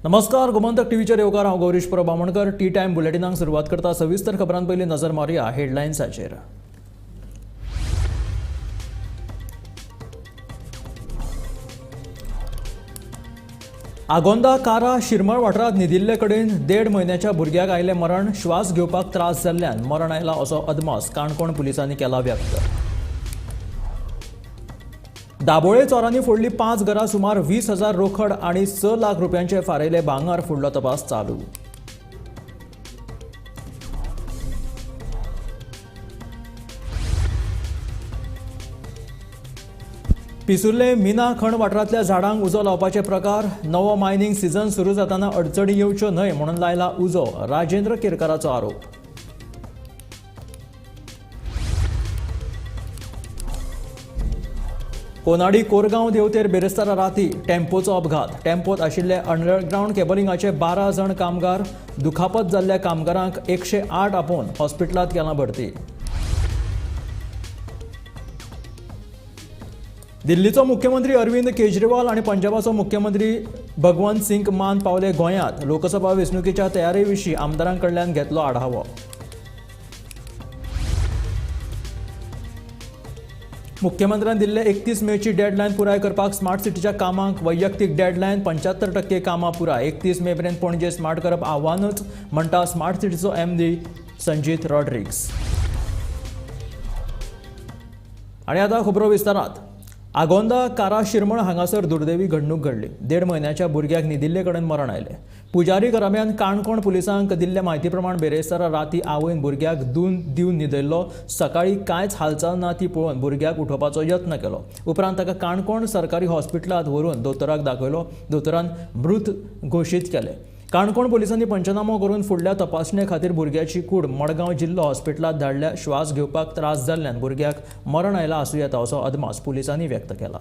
नमस्कार, गोमंतक टीव्हीचेर येवकार. हांव गौरीश परब बामणकर. टी टायम बुलेटिनाक सुरवात करता. सविस्तर खबरां पयलीं नजर मारुया हेडलायन्साचेर. आगोंदा कारा शिरमळ वाठारांत न्हिदिल्ले कडेन 1.5 म्हयन्याच्या भुरग्याक आयलें मरण. श्वास घेवपाक त्रास जाल्ल्यान मरण आयला असो अदमास काणकोण पुलिसांनी केला व्यक्त. दाबोळे चोरांनी फोडली 5 घरां, सुमार 20,000 रोखड आनी 6 लाख रुपयांचे फारयले भांगर. फुडलो तपास चालू. पिसुर्ले मिना खण वाठारांतल्या झाडांक उजो लावपाचे प्रकार. नवो मायनिंग सीझन सुरू जाताना अडचणी येवच्यो न्हय म्हणून लायला उजो, राजेंद्र केरकाराचो आरोप. कोनाडी कोरगांव देवतेर बेरेस्तारा राती टेम्पोचो अपघात. टेम्पोत आशिल्ले अंडरग्रावंड केबलिंगाचे 12 जण कामगार. दुखापत जाल्ल्या कामगारांक 108 आपोवन हॉस्पिटलांत केला भरती. दिल्लीचो मुख्यमंत्री अरविंद केजरीवाल आनी पंजाबाचो मुख्यमंत्री भगवंत सिंग मान पावले गोंयांत. लोकसभा वेंचणुकेच्या तयारे विशीं आमदारां कडल्यान घेतलो आढावो. मुख्यमंत्र्यान दिल्ले 31 मेची डेडलायन पुराय करपाक स्मार्ट सिटीच्या कामांक वैयक्तीक डेडलायन. 75% कामां पुराय. 31 मे मेरेन पणजे स्मार्ट करप आव्हानच म्हणटा स्मार्ट सिटीचो MD Sanjeet Rodrigues. आनी आतां खबरो विस्तारात. आगोंदा कारा शिरमळ हांगासर दुर्दैवी घडणूक घडली. 1.5 म्हयन्याच्या भुरग्याक न्हिदिल्ले कडेन मरण आयलें. पुजारी घराब्यान काणकोण पुलिसांक दिल्ले म्हायती प्रमाण बेरेस्तारा राती आवयन भुरग्याक दूद दिवन न्हिदयल्लो. सकाळीं कांयच हालचाल ना ती पळोवन भुरग्याक उठोवपाचो यत्न केलो. उपरांत ताका काणकोण सरकारी हॉस्पिटलांत व्हरून दोतोराक दाखयलो. दोतोरान मृत घोशीत केलें. काणकोण पुलिसांनी पंचनामो करून फुडल्या तपासणे खातीर भुरग्याची कूड मडगांव जिल्लो हॉस्पिटलांत धाडल्या. श्वास घेवपाक त्रास जाल्ल्यान भुरग्याक मरण आयला आसूं येता असो अदमास पुलिसांनी व्यक्त केला.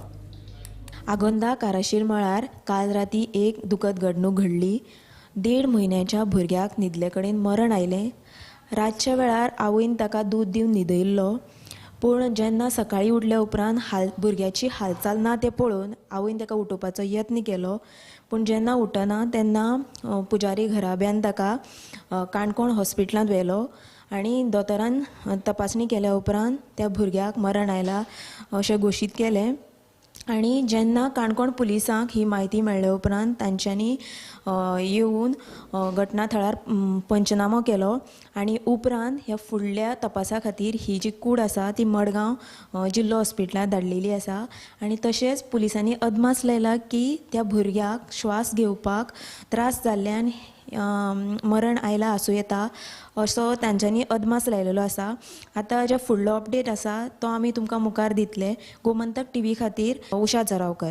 आगोंदा काराशीर मळार काल राती एक दुखद घडणूक घडली. 1.5 म्हयन्याच्या भुरग्याक न्हिदले कडेन मरण आयलें. रातच्या वेळार आवयन ताका दूद दिवन न्हिदयल्लो, पूण जेन्ना सकाळीं उठल्या उपरांत भुरग्याची हालचाल ना तें पळोवन आवयन ताका उठोवपाचो यत्न केलो, पूण जेन्ना उठना तेन्ना पुजारी घराब्यान ताका काणकोण हॉस्पिटलांत व्हेलो आनी दोतोरान तपासणी केल्या उपरांत त्या भुरग्याक मरण आयला अशें घोशीत केलें. आनी जेन्ना काणकोण पुलिसांक ही म्हायती मेळ्ळे उपरांत तांच्यांनी येवन घटना थळार पंचनामो केलो आनी उपरांत ह्या फुडल्या तपासा खातीर ही जी कूड आसा ती मडगांव जिल्लो हॉस्पिटलांत धाडलेली आसा. आनी तशेंच पुलिसांनी अदमास लायला की त्या भुरग्याक श्वास घेवपाक त्रास जाल्ल्यान मरण आयला आसूं येता असो तांच्यांनी अदमास लायलेलो आसा. आतां जे फुडलो अपडेट आसा तो आमी तुमकां मुखार दितले. गोमंतक टीव्ही खातीर उषा जरावकर.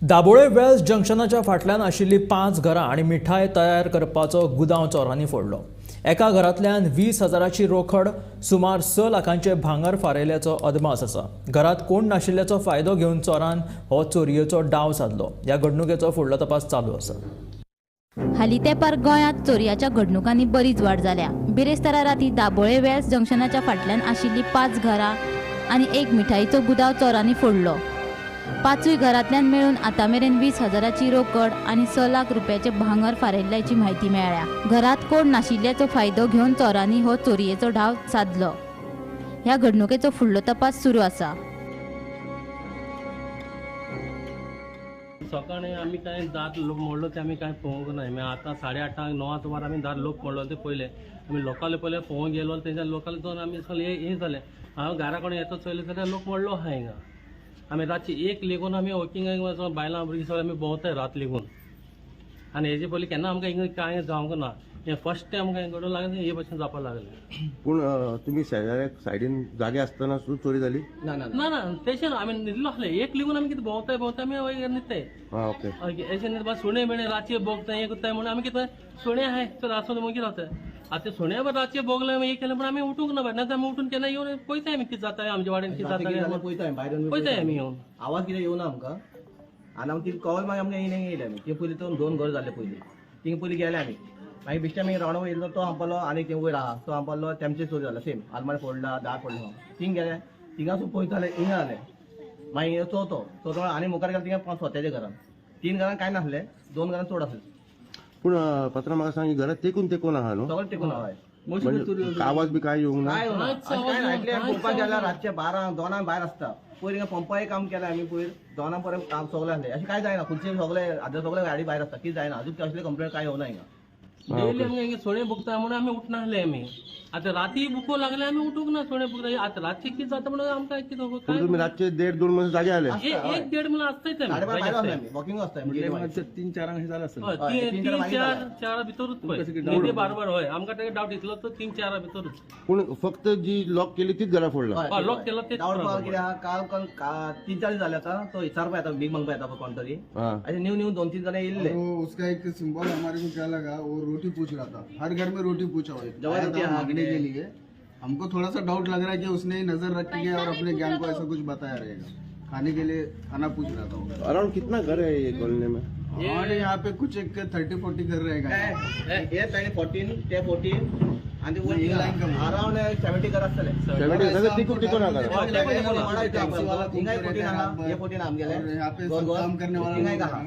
दाबोळे वेल्स जंक्शनाच्या फाटल्यान आशिल्ली 5 घरां आनी मिठाय तयार करपाचो गुदांव चोरांनी फोडलो. एका घरांतल्यान 20,000ची रोखड, सुमार 6 लाखांचे भांगर फारयल्याचो अदमास आसा. घरांत कोण नाशिल्ल्याचो फायदो घेवन चोरान हो चोरयेचो डाव सादलो. ह्या घडणुकेचो फुडलो तपास चालू आसा. हालीं तेंपार गोंयांत चोरयाच्या घडणुकांनी बरीच वाड जाल्या. बिरेस्तारा राती दाबोळे वेल्स जंक्शनाच्या फाटल्यान आशिल्लीं 5 घरां आनी एक मिठाईचो गुदांव चोरांनी फोडलो. 5 घरांतल्यान मेळून आतां मेरेन 20,000ची रोकड आनी 6 लाख रुपयाचे भांगर फारयल्ल्याची म्हायती मेळ्ळ्या. घरांत कोण नाशिल्ल्याचो फायदो घेवन चोरांनी हो चोरयेचो डाव सादलो. ह्या घडणुकेचो फुडलो तपास सुरू आसा. सकाळी आमी कांय दार लोक मोडलो ते आमी कांय पळोवंक ना. मागीर आतां 8:30 9 सुमार आमी दार लोक मोडलो ते पळयले. आमी लोकांले पयले पळोवंक गेलो तेंच्या लोकांले जावन आमी सगळे हें जालें. हांव घरा कडेन येता चोयलें जाल्यार लोक मोडलो आहा हिंगा. आमी रातची 1 लेगून आमी वॉकिंगाक बायलां भुरगीं सगळीं आमी भोंवताय रात लेगून. आनी हेजे पयलीं केन्ना आमकां हिंगा कांय जावंक ना. हें फर्स्ट टायम आमकां घडूंक लागलें, हे भशेन जावपाक लागलें. पूण तुमी शेजाऱ्याक सायडीन जागे आसतना सुद्दां चोरी जाली? ना ना तेशें ना, आमी न्हिदलो आसले 1 लेगून आमी कितें भोंवताय भोंवताय आमी न्हिदताय. ओके. अशें न्हिदपा सुणे बिणे रातचे भोगता हें करताय म्हणून आमी कितें सुणे आहाय चल आसूं म्हणून कितें जाता. आतां सुण्या रातचे भोगले हें केलें पूण आमी उठूंक ना, ना आमी उठून केन्ना येवन पळयताय आमी कितें जाता आमच्या वाड्यान कितें जाता पळयताय आमी येवन. आवाज कितें येवना आमकां आनी आमकां ती कॉल मागीर आमकां येयले येयले आमी. ते पयलीं तो 2 घर जाल्ले पयलीं थिंगा पयलीं गेले आमी. मागीर बेश्टे आमी रावंड येयलो तो आमपालो आनी ते वयर आहा तो आमपालो तेमचे चोरी जाला सेम आलमारी फोडला दार फोडला. थिंग गेले थिंगा सून पळयताले हिंगा जालें. मागीर चवथो चवथो आनी मुखार गेले थिंगा 5 सोत्याच्या घरान 3 घरां कांय नासलें, 2 घरां चड आसलें. पूण पात्रांव म्हाका सांग, घरां तेकून तेकून आहा न्हू, सगळें तेकून आहा. म्हणजे आवाज बी काय येवंक ना? काय ना, पळोवपाक गेल्यार रातचे 12 2 भायर आसता. पयर हिंगा पंपाय काम केलें आमी, पयर 2 पर्यंत काम सगळें आसलें. अशें कांय जायना, खुर्ची सगळे आतां सगळे गाडी भायर आसता, कितें जायना. अजून असले कंप्लेन कांय येवना हिंगा. डेली आमकां हिंगा सोणे बुकता म्हणून आमी उठनासले. आमी आतां राती बुको लागले, आमी उठूंक ना. सोणे बुकता आतां रातचे कितें जाता म्हणून आमकां कितें खबर. तुमी रातचे 1.5-2 म्हणसर जागे आले? 1-1.5 म्हणून आसताच. वॉकिंग आसता 3-4 अशें जालें आसतलें. 3-4 भितरूच पळय बारबार. हय, आमकां ताका डावट इतलो तो 3-4 भितरूच. पूण फक्त जी लॉक केली तीच घरा फोडला? लॉक केलो तेच डावट. कित्याक काल 3-4 दीस जाले आतां तो विचारपा येता, भीक मागपा येता कोण तरी. अशें न्यू न्यू 2-3 जाणां येयल्ले. उसका एक सिंबल हमारे को क्या लगा, वो रोटी पूछ रहा था, हर घर में रोटी पूछा हुआ मांगने के लिए. हमको थोड़ा सा डाउट लग रहा है कि उसने नजर रखी है और अपने ज्ञान को ऐसा कुछ बताया रहेगा. खाने के लिए खाना पूछ रहा था. अराउंड कितना घर है ये कॉलोनी में? और यहाँ पे कुछ एक 30-40 घर रहेगा. ये 14 ते 14 आणि अराउंड 70 घर आसतले. 70 तिकून तिकून हिंगाय 14 आहा, हे 14 आमगेले, काम करने वाला हिंगाय आहा.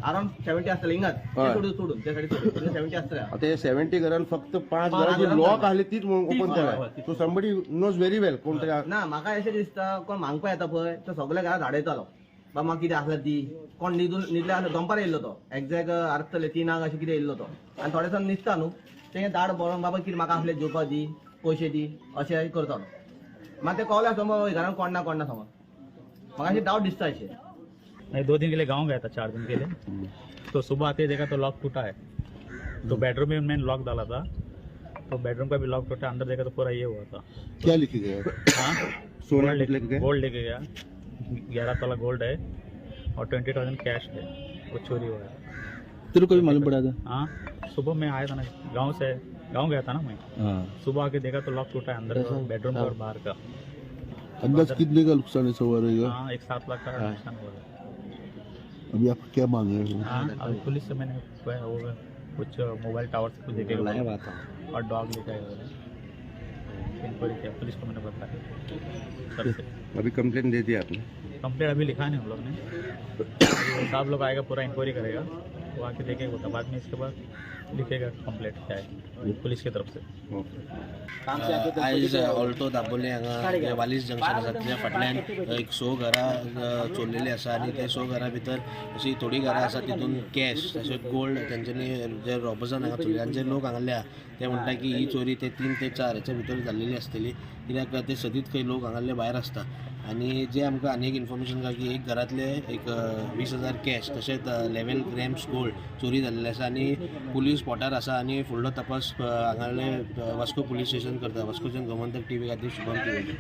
अराउंड 70 आसतले हिंगाच सोडून सोडून त्या सायडीन सोडून 70 आसतले. आतां 70 घरान फक्त 5 घरां जी लॉक आहली तीच ओपन केला. So somebody knows very well कोण तरी. ना म्हाका अशें दिसता कोण मागपा येता पळय तो सगळ्या घरां धाडयतालो, बाबा म्हाका कितें आसल्यार दी. कोण न्हिदून न्हिदले आसले, दनपार येयल्लो तो एग्जॅक्ट आसतले 3 अशें कितें येयल्लो तो. आनी थोडे दिसान न्हिदता न्हू, तें दाड बरोवन बाबा कितें म्हाका आसलें जेवपा दी, पयशे दी अशें करतालो. मागीर तें कळ्ळें समज घरान कोण ना कोण ना समज. म्हाका अशें डावट दिसता अशें. मैं 2 दिन के लिए गांव गया था, 4 दिन के लिए. तो सुबह आते देखा तो लॉक टूटा है. तो बेडरूम में मैंने लॉक डाला था, तो बेडरूम का भी लॉक टूटा. अंदर देखा तो पूरा ये हुआ था. क्या लेके गया? हाँ, सोना लेके गया, गोल्ड लेके गया. 11 तोला गोल्ड है और 20,000 कैश है, वो चोरी हुआ है. तेरे को भी मालूम पड़ा था? हाँ, सुबह मैं आया था ना गाँव से, गाँव गया था ना मैं. सुबह आके देखा तो लॉक टूटा है अंदर बेडरूम का और बाहर का. अंदाज कितने का नुकसान ऐसा हुआ रहेगा? हाँ, 1.7 लाख का नुकसान हुआ है. अभी आप क्या मांग रहे हो? हाँ, अभी पुलिस से मैंने वो कुछ मोबाइल टावर से कुछ देखेगा और डॉग लेकर आए हुए, इंक्वायरी किया पुलिस को मैंने बताया सर से. अभी कंप्लेंट दे दिया आपने? कंप्लेंट अभी लिखा नहीं हम लोग ने. साहब लोग आएगा, पूरा इंक्वायरी करेगा, वो आके देखेगा, तो बाद में इसके बाद लिखेगा कंप्लेंट क्या है पुलिस की तरफ से. आयज ऑल्टो दाबोले हांगा वालीस जंक्शन आसा तेच्या फाटल्यान एक 100 घरां चोरलेली आसा आनी ते 100 घरां भितर अशी थोडी घरां आसा तितून कॅश तशेंच गोल्ड तेंच्यांनी जे रॉबर्सान हांगा चोरले. आनी जे लोक हांगासरले आहा ते म्हणटा की ही चोरी ते 3 ते 4 हेच्या भितर जाल्लेली आसतली, कित्याक ते सदींच खंय लोक हांगासरले भायर आसता. आनी जे आमकां आनी एक इन्फॉर्मेशन गावली की एक घरांतले एक 20,000 कॅश तशेंच 11 ग्रॅम्स गोल्ड चोरी जाल्लें आसा आनी पुलीस स्पॉटार आसा आनी फुडलो तपास हांगासरले वास्को पुलीस स्टेशन करता. वास्कोच्यान गोमंतक टीव्ही खातीर शुभम तिवारी.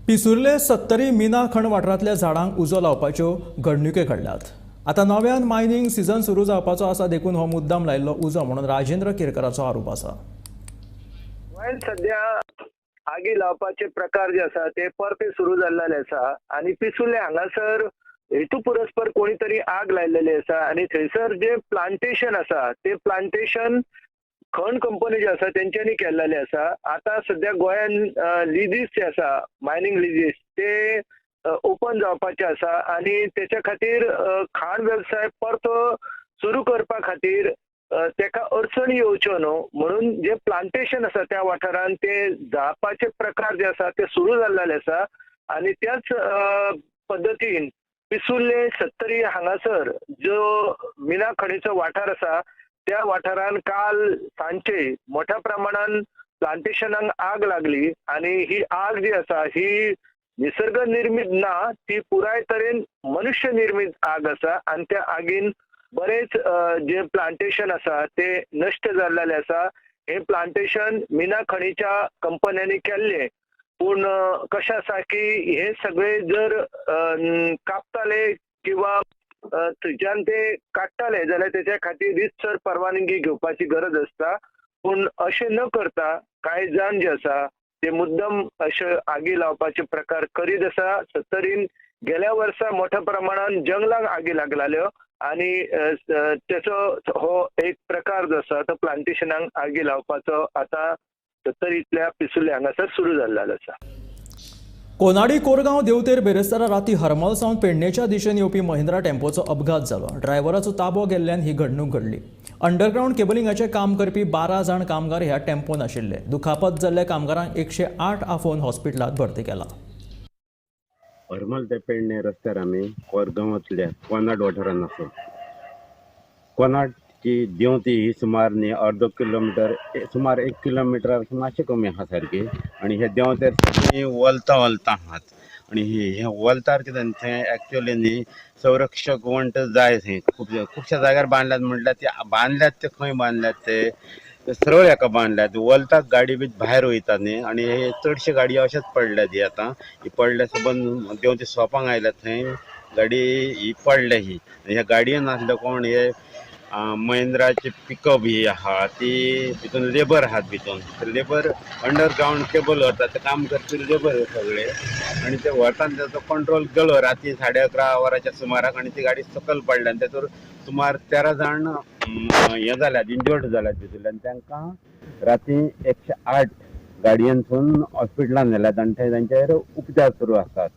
पिसुर्ले 70 मिना खण वाठारांतल्या झाडांक उजो लावपाच्यो घडणुके घडल्यात. आतां नव्यान मायनींग सिजन सुरू जावपाचो आसा, देखून हो मुद्दाम लायिल्लो उजो म्हणून राजेंद्र केरकराचो आरोप आसा. गोंयांत सद्या आगी लावपाचे प्रकार जे आसा ते परते सुरू जाल्ले आसा आनी पिसुर्ले हांगासर हेतू पुरस्पर कोणी तरी आग लायलेली आसा आनी थंयसर जे प्लांटेशन आसा ते प्लांटेशन खण कंपनी जे आसा तेंच्यांनी केल्लेले आसा. आतां सद्या गोंयान लिजीस जे आसा, मायनींग लिजीस ते ओपन जावपाचे आसा आनी तेच्या खातीर खाण वेवसाय परतो सुरू करपा खातीर तेका अडचणी येवच्यो न्हू म्हणून जे प्लांटेशन आसा त्या वाठारान ते जाळपाचे प्रकार जे आसा ते सुरू जाल्ले आसा आनी त्याच पद्दतीन पिसुर्ले 70 हांगासर जो मिना खणीचो वाठार आसा त्या वाठारान काल सांजचे मोठ्या प्रमाणान प्लांटेशनाक आग लागली आनी ही आग जी आसा ही निसर्ग निर्मीत ना, ती पुराय तरेन मनुष्य निर्मीत आग आसा आनी त्या आगीन बरेच जे प्लांटेशन आसा ते नश्ट जाल्लेले आसा. हे प्लांटेशन मिना खणीच्या कंपन्यांनी केल्ले, पूण कशें आसा की हे सगळे जर कापताले किंवा थंयच्यान ते काडटाले जाल्यार तेच्या खातीर रितसर परवानगी घेवपाची गरज आसता, पूण अशें न करता कांय जाण जे आसा ते मुद्दम अशे आगी लावपाचे प्रकार करीत आसा. 70 गेल्या वर्सा मोठ्या प्रमाणान जंगलाक आगी लागलेल्यो आनी तेचो हो एक प्रकार जो आसा तो प्लांटेशनाक आगी लावपाचो आतां 70 पिसुर्ले हांगासर सुरू जाल्लो आसा. कोनाडी कोरगांव देवतेर बेरेस्तारा राती हरमल सावन पेडणेच्या दिशेन येवपी महिंद्रा टेम्पोचो अपघात जालो. ड्रायव्हराचो ताबो गेल्ल्यान ही घडणूक घडली. अंडरग्रावंड केबलिंगाचें काम करपी 12 जाण कामगार ह्या टेम्पोन आशिल्ले. दुखापत जाल्ल्या कामगारांक 108 आफोवन हॉस्पिटलांत भरती केला. हरमल ते पेडणे रस्त्यार आमी कोरगांवांतल्या कोनाड वाठारांत आसा. कोनाडची देंवती ही सुमार न्ही अर्दो किलोमिटर, सुमार 1 किलोमिटर मातशें कमी आसा सारकी. आनी हे देंवतेर सगळीं वलतां वलतां आहात आनी हे वलतार कितें थंय एक्चुअली न्ही संरक्षक वंट जाय. थंय खुबश्या जाग्यार बांदल्यात म्हटल्यार ते बांदल्यात ते खंय बांदल्यात ते सरळ हेका बांदल्यात. वलताक गाडी बी भायर वयता न्ही आनी हे चडशे गाडयो अशेंच पडल्यात. ही आतां ही पडल्या सबंद देंवते सोपांक आयल्यात थंय गाडी ही पडल्या. ही ह्या गाडयेन आसले कोण हे महिंद्राची पिकअप ही आहा ती भितून लेबर आहात. भितून लेबर अंडरग्रावंड केबल व्हरतात ते काम करपी लेबर सगळे आनी ते व्हरता ताचो कंट्रोल गेलो राती 11:30 वरांच्या सुमाराक आनी ती गाडी सकयल पडल्या आनी तातूंत सुमार 13 जाण हे जाल्यात, इंजर्ड जाल्यात भितूरल्यान. तांकां राती 108 गाडयेनसून हॉस्पिटलान व्हेल्यात आनी थंय तांचेर उपचार सुरू आसात.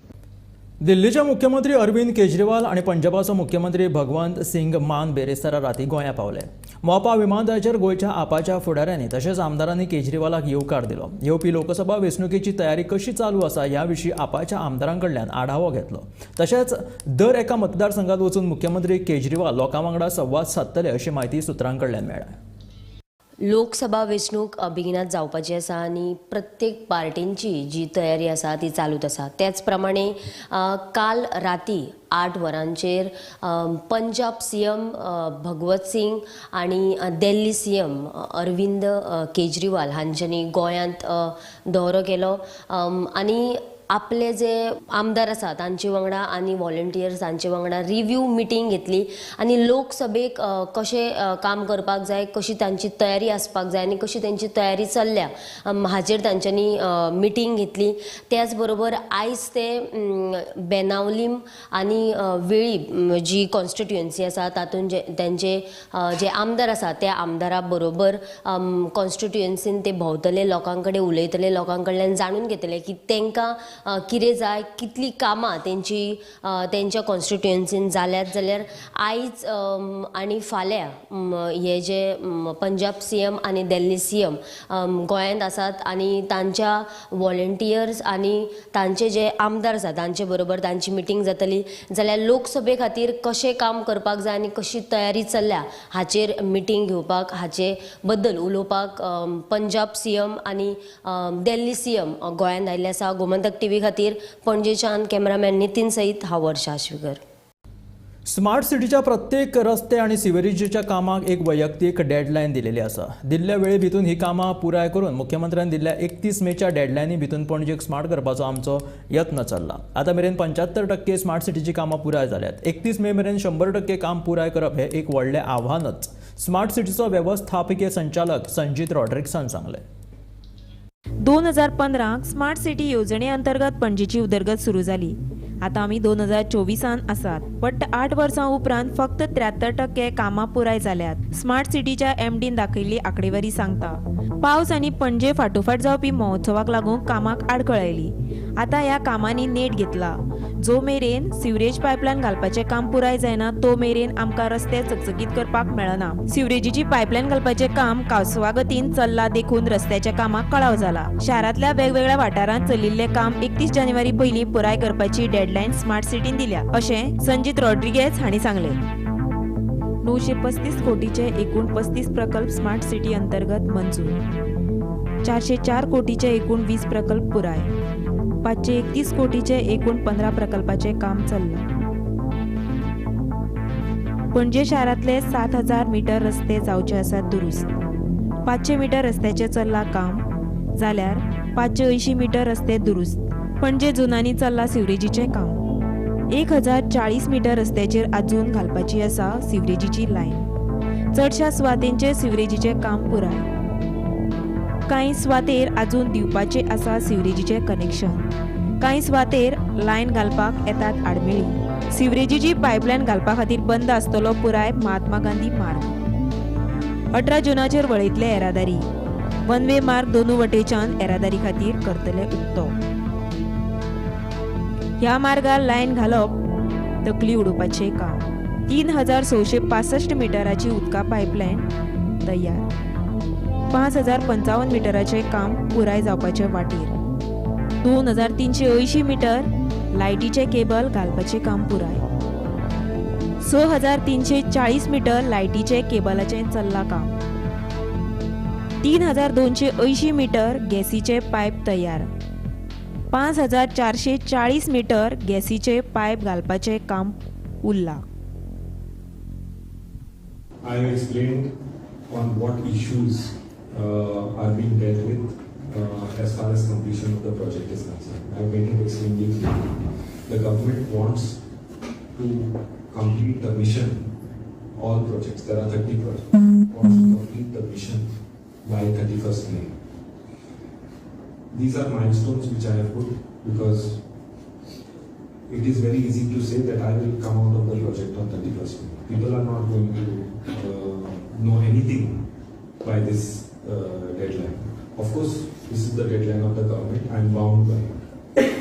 दिल्लीचे मुख्यमंत्री अरविंद केजरीवाल आणि पंजाबाचो मुख्यमंत्री भगवंत सिंग मान बेरेस्तारा राती गोंया पावले. मोपा विमानतळाचेर गोंयच्या आपाच्या फुडाऱ्यांनी तशेंच आमदारांनी केजरीवालाक येवकार दिलो. येवपी लोकसभा वेंचणुकेची तयारी कशी चालू आसा ह्या विशीं आपाच्या आमदारां कडल्यान आढावो घेतलो. तशेंच दर एका मतदारसंघात वचून मुख्यमंत्री केजरीवाल लोकां वांगडा संवाद सादतले अशी म्हायती सुत्रां कडल्यान मेळ्ळ्या. लोकसभा वेंचणूक बेगिनात जावपाची आसा आनी प्रत्येक पार्टींची जी तयारी आसा ती चालूच आसा. त्याच प्रमाणे काल राती 8 वरांचेर पंजाब सीएम भगवत सिंग आनी दिल्ली सीएम अरविंद केजरीवाल हांच्यांनी गोंयांत दौरो केलो आनी आपले जे आमदार आसा तांचे वांगडा आनी व्हॉलंटियर्स तांचे वांगडा रिव्यू मिटींग घेतली आनी लोकसभेक कशें काम करपाक जाय, कशी तांची तयारी आसपाक जाय आनी कशी तांची तयारी चल्ल्या हाजेर तांच्यांनी मिटींग घेतली. त्याच बरोबर आयज ते बेनावलीम आनी वेळी जी कॉन्स्टिट्युएन्सी आसा तातूंत जे तांचे जे आमदार आसा त्या आमदारा बरोबर कॉन्स्टिट्युएन्सीन ते भोंवतले, लोकां कडेन उलयतले, लोकां कडल्यान जाणून घेतले की तांकां कितें जाय, कितली कामां तेंची तेंच्या कॉन्स्टिट्युएन्सीन जाल्यात. जाल्यार आयज आनी फाल्यां हे जे पंजाब सीएम आनी दिल्ली सीएम गोंयांत आसात आनी तांच्या व्हॉलंटियर्स आनी तांचे जे आमदार आसात तांचे बरोबर तांची मिटींग जातली. जाल्यार लोकसभे खातीर कशें काम करपाक जाय आनी कशी तयारी चल्ल्या हाचेर मिटींग घेवपाक, हाचे बद्दल उलोवपाक पंजाब सीएम आनी दिल्ली सीएम गोंयांत आयिल्ले आसा. गोमंतक टीव्ही खातीर पणजेच्यान कॅमेरामॅन नितीन सहित हांव वर्षा आश्वीकर. स्मार्ट सिटीच्या प्रत्येक रस्ते आणि सिवरेजीच्या कामाक एक वैयक्तीक डेडलायन दिलेली आसा. दिल्ल्या वेळे भितून ही कामां पुराय करून मुख्यमंत्र्यान दिल्ल्या 31 मेच्या डेडलायनी भितून पणजेक स्मार्ट करपाचो आमचो यत्न चल्ला. आतां मेरेन 75% स्मार्ट सिटीची कामां पुराय जाल्यात. 31 मे मेरेन 100% काम पुराय करप हे एक व्हडलें आव्हानच, स्मार्ट सिटीचो वेवस्थापकीय संचालक संजीत रॉड्रिक्सान सांगलें. 2015 स्मार्ट सिटी येवजणे अंतर्गत पणजेची उदरगत सुरू जाली. आतां आमी 2024 आसात. वट्ट 8 वर्सां उपरांत फक्त 73% कामां पुराय जाल्यात. स्मार्ट सिटीच्या एमडीन दाखयल्ली आंकडेवारी सांगता. पावस आनी पणजे फाटोफाट जावपी महोत्सवाक लागून कामाक आडखळ आयली. आतां ह्या कामांनी नेट घेतला. जो मेरेन सिवरेज पायपलायन घालपाचें काम पुराय जायना तो मेरेन आमकां रस्ते चकचकीत करपाक मेळना. सिवरेजीची पायपलायन घालपाचें काम कासवा गतीन चल्ला देखून रस्त्याच्या कामाक कळाव जाला. शारांतल्या वेगवेगळ्या वाठारांत चलिल्लें काम 31 जानेवारी पयलीं पुराय करपाची डेडलायन स्मार्ट सिटीन दिल्या अशें संजीत रॉड्रिगेज हांणी सांगलें. 935 कोटीचे एकूण 35 प्रकल्प स्मार्ट सिटी अंतर्गत मंजूर. 404 कोटीचे एकूण 20 प्रकल्प पुराय. 531 कोटीचे एकूण 15 प्रकल्पाचे काम चल्लां. पणजे शारांतले 7000 मीटर रस्ते जावचे आसात दुरुस्त. 500 मीटर रस्त्याचें चल्लां काम, जाल्यार 580 मीटर रस्ते दुरुस्त. पणजे जुनांनी चल्लां सिवरेजीचें काम. 1040 मीटर रस्त्याचेर आजून घालपाची आसा सिवरेजीची लायन. चडश्या सुवातेंचेर सिवरेजीचें काम पुराय. कांय सुवातेर आजून दिवपाचें आसा सिवरेजीचें कनेक्शन. कांय सुवातेर लायन घालपाक येतात आडमेळी. सिवरेजीची पायपलायन घालपा खातीर बंद आसतलो पुराय महात्मा गांधी मार्ग. 18 जुनाचेर वळयतले येरादारी. वन वे मार्ग दोनू वटेच्यान येरादारी खातीर करतले उक्तो. ह्या मार्गार लायन घालप तकली उडोवपाचें काम. 3665 मिटराची उदका पायपलायन तयार. 5055 मिटराचें काम पुराय जावपाचे वाटेर. 2380 मिटर लायटीचें केबल घालपाचें काम पुराय. 6340 मिटर लायटीचें केबलाचें चल्लां काम. 3280 मिटर गॅसीचें पायप तयार. 5440 मिटर गॅसीचें पायप घालपाचें काम उरलां. I have explained on what issues are being dealt with as far as completion of the project is concerned. I have made it extremely clear. The government wants to complete the mission, all projects, there are 30 projects, wants to complete the mission by 31st May. These are milestones which I have put because it is very easy to say that I will come out of the project on 31st May. People are not going to know anything by this deadline. Of course, this is the deadline of the government. I am bound by it.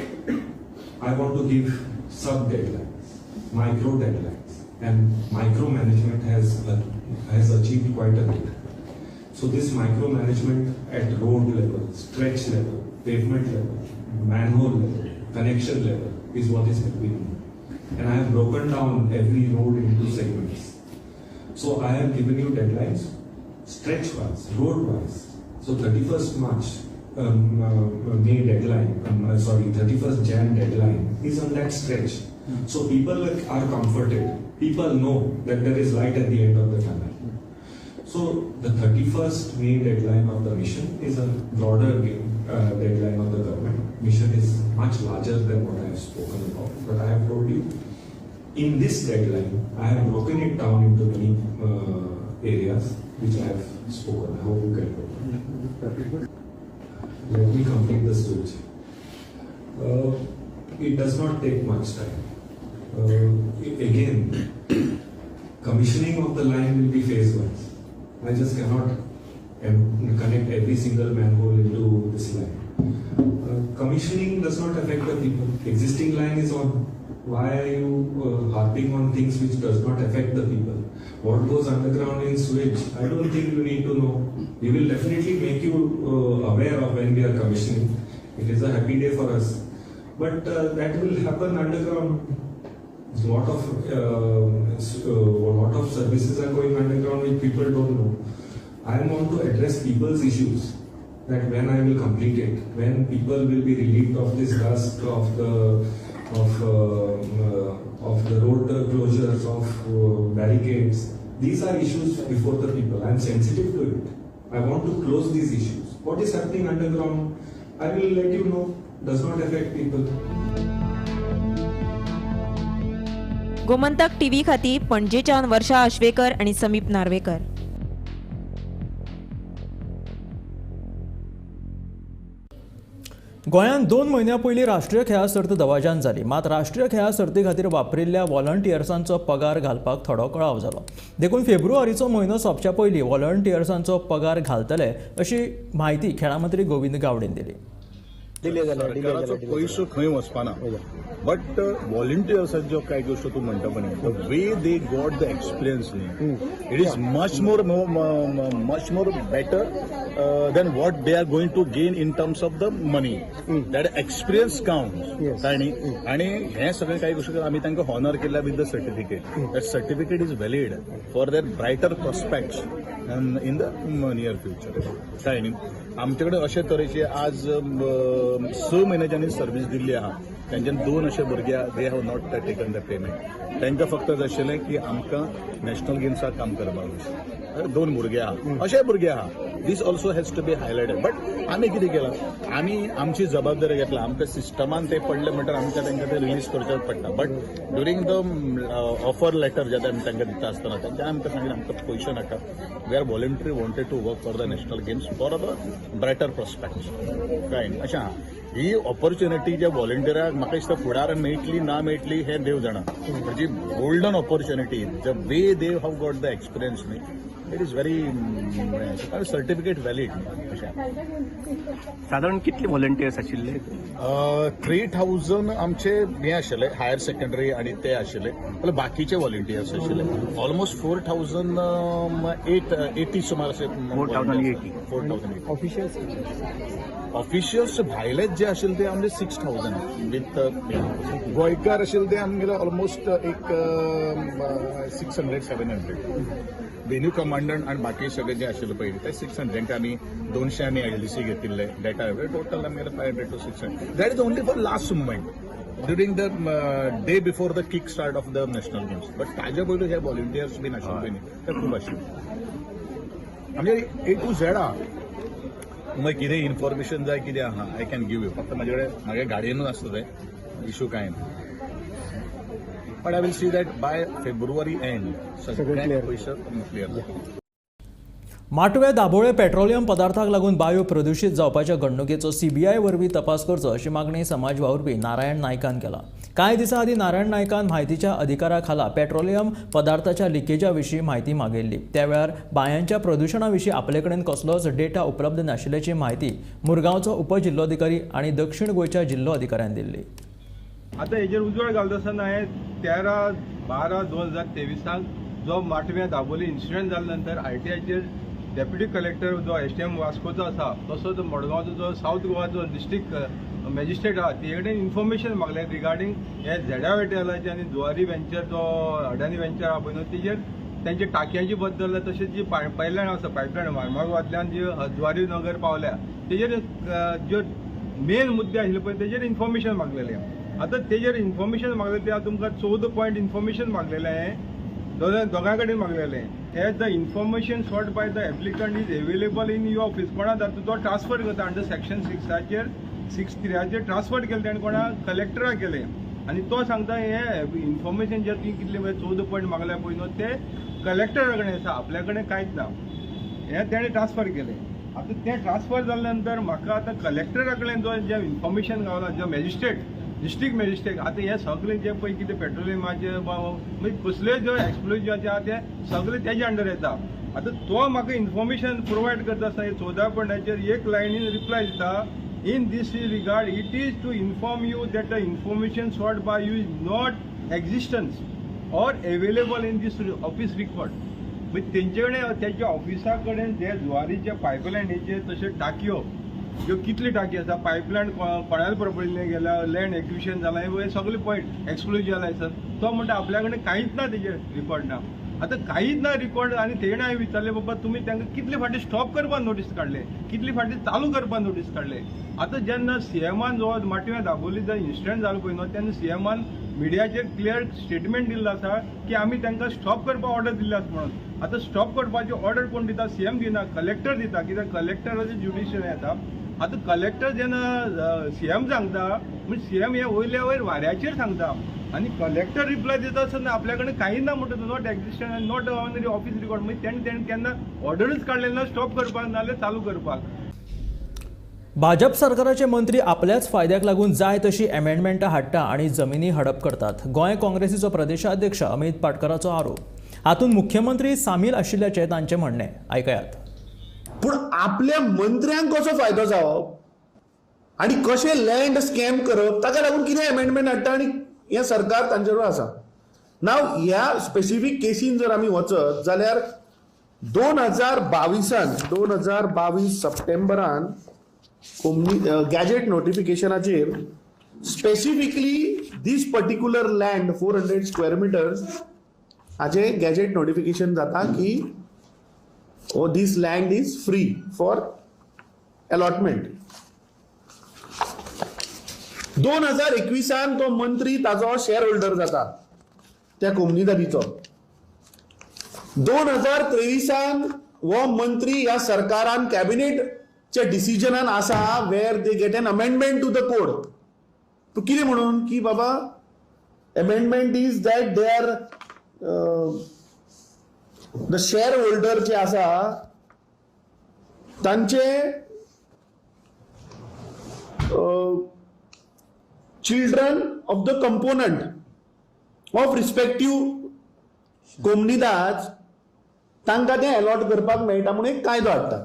I want to give sub-deadlines, micro deadlines, and micromanagement has achieved quite a bit. So this micromanagement at road level, stretch level, pavement level, manhole level, connection level is what is helping me. And I have broken down every road into segments. So I have given you deadlines, stretch-wise, road-wise. So 31st March, May deadline, 31st Jan deadline is on that stretch. So people are comforted. People know that there is light at the end of the tunnel. So the 31st May deadline of the mission is a broader deadline of the government. Mission is much larger than what I have spoken about. But I have told you, in this deadline, I have broken it down into many areas which I have spoken. I hope you get it. Let me complete the switch. It does not take much time. Again, commissioning of the line will be phase-wise. I just cannot connect every single manhole into this line. Commissioning does not affect the people. Existing line is on. Why are you harping on things which does not affect the people? What goes underground in sewage, I don't think you need to know. We will definitely make you aware of when we are commissioning. It is a happy day for us. But that will happen underground. A lot of services are going underground which people don't know. I want to address people's issues, that when I will complete it, when people will be relieved of this dust, of the road closures, of barricades. These are issues before the people. I am sensitive to it. I want to close these issues. What is happening underground, I will let you know, does not affect people. Gomantak TV खातीर पणजेच्यान वर्षा आश्वेकर आनी समीप नार्वेकर. गोंयांत 2 म्हयन्यां पयलीं राष्ट्रीय खेळां सर्त दबाज्यान जाली. मात राष्ट्रीय खेळां सर्ती खातीर वापरिल्ल्या व्हॉलंटियर्सांचो पगार घालपाक थोडो कळाव जालो. देखून फेब्रुवारीचो म्हयनो सोंपच्या पयलीं व्हॉलंटियर्सांचो पगार घालतले अशी म्हायती खेळां मंत्री गोविंद गावडेन दिली. सरकाराचो पयसो खंय वचपाना, बट व्हॉलंटियर्सांच्यो कांय गोश्टी तूं म्हणटा पळय, the way they got the experience न्ही, it is much more better than what they are going to gain in terms of the money. That experience counts. काय न्ही, आनी हें सगळें कांय गोश्टी आमी तांकां हॉनर केल्या with the certificate. That certificate is valid for their brighter prospects in the near future. काय न्ही, आमचे कडेन अशे तरेचे आज 6 म्हयन्याच्यानी सर्वीस दिल्ली आहा, तांच्यान 2 अशे भुरगे they have not taken the payment. तांकां फक्त जाय आशिल्लें की आमकां नॅशनल गेम्साक काम करपाक जाय. 2 भुरगे आहा, अशे भुरगे आहा. This also has to be highlighted. But आमी कितें केलां, आमी आमची जबाबदारी घेतला. आमकां सिस्टमान ते पडले म्हणटकीर आमकां तांकां ते रिलीज करचें पडटा. But during the offer letter जे आमी तांकां दिता आसतना तांच्यान आमकां सांगलें आमकां पयशे नाका, we are voluntary wanted to work for the national games for the brighter prospects. काय न्ही, अशें आहा. ही ऑपॉर्च्युनिटी ज्या व्हॉलंटियराक म्हाका दिसता फुडार मेळटली ना मेळटली हें देव जाणा. म्हणजे golden opportunity, the way they have got the experience न्ही, It is very certificate valid. अशें साधारण कितले व्हॉलंटियर्स आशिल्ले? 3000 आमचे हे आशिल्ले, हायर सेकंडरी आनी ते आशिल्ले, जाल्यार बाकीचे व्हॉलंटियर्स आशिल्ले ऑलमोस्ट 4080 सुमार अशे. 4080. 4080. ऑफिशियल्स? ऑफिशियल्स भायलेच जे आशिल्ले ते आमचे 6000 विथ गोंयकार आशिल्ले ते आमगेले ऑलमोस्ट एक 600 700. वेन्यू कमांडंट आनी बाकी सगळे जे आशिल्ले पळय ते 600, तांकां आमी 200 आमी एलडीसी घेतिल्ले डेटा, टोटल आमगेले 500 to 600. That is only for last moment during the day before the kick start of the national games. But ताजे पयलू हे व्हॉलंटियर्स बीन आशिल्ले पळय न्ही ते खूब आशिल्ले. आमचे ए टू झेड आहा. मागीर कितें इन्फॉर्मेशन जाय कितें आहा I can give you. फक्त म्हाजे कडेन म्हागे गाडयेनूच आसता तें, इशू कांय ना. But I will see that by February end सगळे पयशे क्लियर. माटवे दाबोळे पेट्रोलियम पदार्थाक लागून वायू प्रदूशीत जावपाच्या घडणुकेचो सीबीआय वरवीं तपास करचो अशी मागणी समाज वावुरपी नारायण नायकान केला. कांय दिसां आदीं नारायण नायकान म्हायतीच्या अधिकारा खाला पेट्रोलियम पदार्थाच्या लिकेजा विशीं म्हायती मागयल्ली. त्या वेळार बांयांच्या प्रदुशणा विशीं आपले कडेन कसलोच डेटा उपलब्ध नाशिल्ल्याची म्हायती मुरगांवचो उपजिल्लोधिकारी आनी दक्षिण गोंयच्या जिल्लो अधिकाऱ्यान दिल्ली. आतां हेजेर उजवाड घालता आसतना हांवें 13/12/2023 जो माटव्या दाबोली इन्सिडंट जाल्या नंतर आरटीआयचेर डेप्युटी कलेक्टर जो एसडीएम वास्कोचो आसा, तसोच मडगांवचो जो सावथ गोवाचो डिस्ट्रिक्ट मॅजिस्ट्रेट आहा, ते कडेन इन्फॉर्मेशन मागलें रिगार्डींग हे झेडा वेटेलाचे आनी जुवारी वेंचर जो अडानी वेंचर आहा पळय न्हू तेजेर तेंच्या टाकयांची बद्दल, तशेंच जी पायपलायन आसा, पायपलायन मार्मागोवांतल्यान जी जुवारी नगर पावल्या तेजेर ज्यो मेन मुद्दे आशिल्ले पळय तेजेर इन्फॉर्मेशन मागलेलें. आतां तेजेर इन्फॉर्मेशन मागलें तें तुमकां 14 पॉयंट इन्फॉर्मेशन मागलेलें हांवें दोगां कडेन मागलेलें. As the information sought by the applicant is available in your office, कोणा धाडटा तो ट्रान्सफर करता अंडर सेक्शन 6 6(3) ट्रान्सफर केलें तेणें कोणा कलेक्टराक केलें आनी तो सांगता हे इन्फॉर्मेशन जे तुवें कितले 14 पॉयंट मागल्या पळय न्हू ते कलेक्टरा कडेन आसा, आपल्या कडेन कांयच ना. हें तेणें ट्रान्सफर केलें. आतां तें ट्रान्सफर जाल्या नंतर म्हाका आतां कलेक्टरा कडेन जो जें इन्फॉर्मेशन गावला, जो मॅजिस्ट्रेट डिस्ट्रिक्ट मॅजिस्ट्रेट, आतां हे सगळे जे पळय कितें पेट्रोलियमाचे मागीर कसलेय जो एक्सप्लोजिवाचे आहा ते सगळे तेजे अंडर येता. आतां तो म्हाका इन्फॉर्मेशन प्रोवायड करता आसतना 14 पॉयंटाचेर एक लायनीन रिप्लाय दिता, in this regard it is to inform you that the information sought by you is not existence or available in this office record. मागीर तेंचे कडेन तेच्या ऑफिसा कडेन जे जुवारीचे पायपलायनीचे तशें टाकयो ज्यो कितली टाकी आसा, पायपलायन कोणाल्या प्रॉपर्टीन गेल्या, लँड एक्विशन जालां, हे सगळे पॉयंट एक्सक्लुजिव लायसन्स, तो म्हणटा आपल्या कडेन कांयच ना, तेजेर रिकॉर्ड ना. आतां कांयच ना रिकॉर्ड आनी तेणें हांवें विचारलें बाबा तुमी तांकां कितले फावटी स्टॉप करपाक नोटीस काडले, कितले फावटी चालू करपाक नोटीस काडले. आतां जेन्ना सीएमान जो माटव्या दाबोली जो इन्सिडंट जालो पळय न्हू तेन्ना सीएमान मिडियाचेर क्लियर स्टेटमेंट दिल्लो आसा की आमी तांकां स्टॉप करपाक ऑर्डर दिल्ली आसा म्हणून. आतां स्टॉप करपाची ऑर्डर कोण दिता? सीएम दिना, कलेक्टर दिता, कित्याक कलेक्टराचे ज्युडिशियल येता. आतां कलेक्टर जेन्ना सीएम सांगता म्हणजे सीएम हे वयल्या वयर वाऱ्याचेर सांगता आनी कलेक्टर रिप्लाय दिता आसतना आपल्या कडेन कांय ना म्हणटा, not existent आनी not on office record. म्हणजे तेणें केन्ना ऑर्डरूच काडलेली ना स्टॉप करपाक नाजाल्यार चालू करपाक. भाजप सरकाराचे मंत्री आपल्याच फायद्याक लागून जाय तशी अमेंडमेंटां हाडटा आनी जमिनी हडप करतात, गोंय काँग्रेसीचो प्रदेशाध्यक्ष अमित पाटकराचो आरोप. हातूंत मुख्यमंत्री सामील आशिल्ल्याचें तांचें म्हणणें. आयकयात. पूण आपल्या मंत्र्यांक कसो फायदो जावप आनी कशें लँड स्कॅम करप ताका लागून कितें अमेंडमेंट हाडटा आनी हें सरकार तांचेर आसा. नाव ह्या स्पेसिफीक केसीन जर आमी वचत जाल्यार 2022 सप्टेंबरान गॅजेट नोटिफिकेशनाचेर specifically this particular land 400 square meters हाचें गॅजेट नोटिफिकेशन जाता की oh, this land is free for allotment. 2021 तो मंत्री ताजो शेअर होल्डर जाता त्या कोमनिदारीचो. 2023 हो मंत्री ह्या सरकारान कॅबिनेटच्या डिसिजनान आसा where they get an amendment to the code. तूं कितें म्हणून की बाबा amendment is that they are the share holder जे आसा तांचे children of the component of respective comunidades तांकां तें अलॉट करपाक मेळटा म्हणून एक कायदो हाडटा.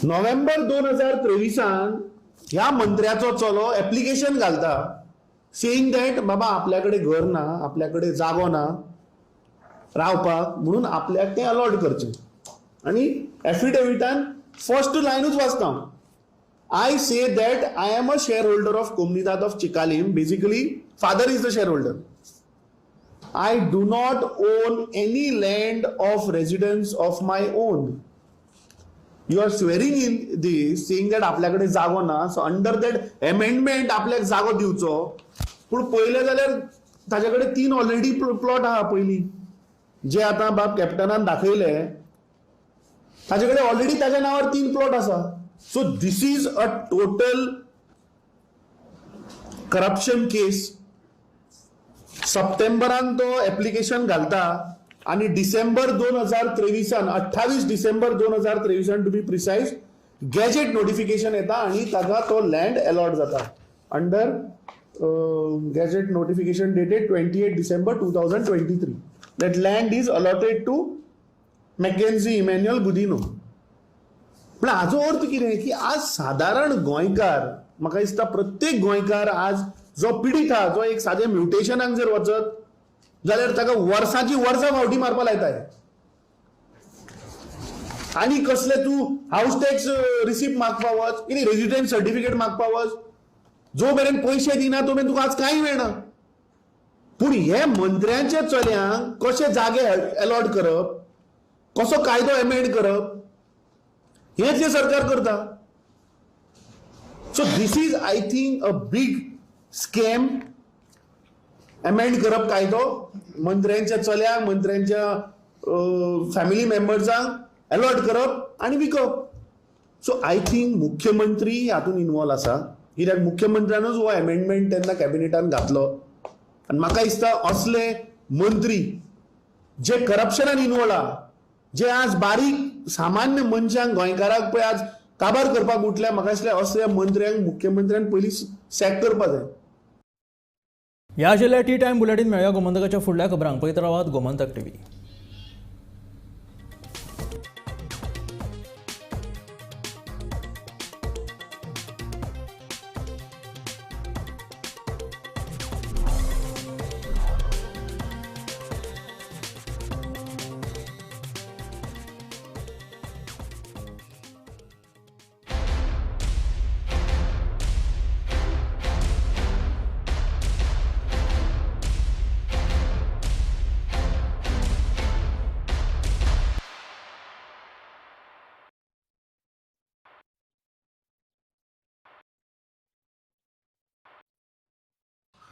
नोव्हेंबर 2023 ह्या मंत्र्याचो चलो एप्लिकेशन घालता सेईंग that बाबा आपल्या कडेन घर ना, आपल्या कडेन जागो ना रावपाक, म्हणून आपल्याक तें अलॉट करचें. आनी एफिडेविटान फर्स्ट लायनूच वाचता, I say that I am a shareholder of Comunidade of Chicalim. Basically father is the shareholder. I do not own any land of residence of my own. You are swearing in this saying that आपल्याकडे जागो ना, so under that amendment आपल्याक जागो दिवचो. पूण पळयलें जाल्यार ताजे कडेन 3 ऑलरेडी प्लॉट आहा पयलीं, जे आतां बाब कॅप्टनान दाखयले ताजे कडेन ऑलरेडी ताज्या नांवार 3 प्लॉट आसा. So this is a total corruption case. सप्टेंबरान तो एप्लिकेशन घालता आनी डिसेंबर 2023 28 December 2023 to be precise gazette notification येता आनी ताका तो लँड अलॉट जाता under gazette notification dated 28 December 2023. That land is allotted to Mackenzie Emmanuel Godinho. पण हाजो अर्थ कितें की आज सादारण गोंयकार, म्हाका दिसता प्रत्येक गोंयकार आज जो पिडीत आहा, जो एक सादें म्युटेशनाक जर वचत जाल्यार ताका वर्साची वर्सां फावटी मारपा लायताय. आनी कसले तूं हावस टॅक्स रिसीप्ट मागपा वच, कितें रेजिडन्स सर्टिफिकेट मागपा वच, जो मेरेन पयशे दिना तो मेरेन तुका आज कांय मेळना. पूण हे मंत्र्यांच्या चल्यांक कशे जागे अलॉट करप, कसो कायदो एमेंड करप, हें तें सरकार करता. So this is I think a big scam. Amend करप कायदो, मंत्र्यांच्या चल्यांक, मंत्र्यांच्या फॅमिली मेंबर्सांक अलॉट करप आनी विकप. सो I think मुख्यमंत्री हातूंत इनवॉल्व आसा, कित्याक मुख्यमंत्र्यानूच हो एमेंडमेंट तेन्ना कॅबिनेटान घातलो. आनी म्हाका दिसता असले मंत्री जे करप्शनान इनवॉल्व आहा, जे आज बारीक सामान्य मनशांक, गोंयकाराक पळय आज काबार करपाक उठल्या, म्हाका दिसलें असल्या मंत्र्यांक मुख्यमंत्र्यान पयलीं सॅक करपाक जाय. ह्या जिल्ल्या टी टायम बुलेटीन मेळया गोमंतकाच्या फुडल्या खबरांक. पळयत रावात गोमंतक टीव्ही.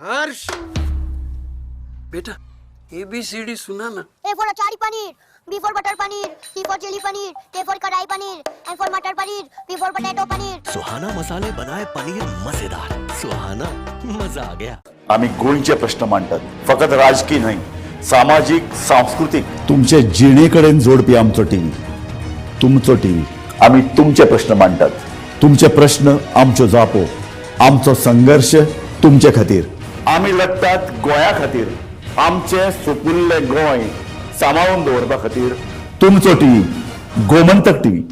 हर्ष बेटा ABCD सुना ना। A for achari paneer, B for butter paneer, C for chilli paneer, K for kadai paneer, M for matar paneer, P for potato paneer. Suhana मसाले बनाए पनीर मजेदार, सुहाना मजा आ गया। आम्ही गोंयचे प्रश्न मांडतात, फकत राजकीय न्हय, सामाजीक, सांस्कृतीक, तुमचे जिणेकडेन जोडपी आमचो टीव्ही, तुमचो टीव्ही। आम्ही तुमचे प्रश्न मांडतात, तुमचे प्रश्न आमच्यो जापो, आमचो संघर्ष तुमचे खातीर। आमी लढतात गोंया खातीर, आमचे सुपुल्ले गोंय सांबाळून दवरपा खातीर। तुमचो टीव्ही, गोमंतक टीव्ही।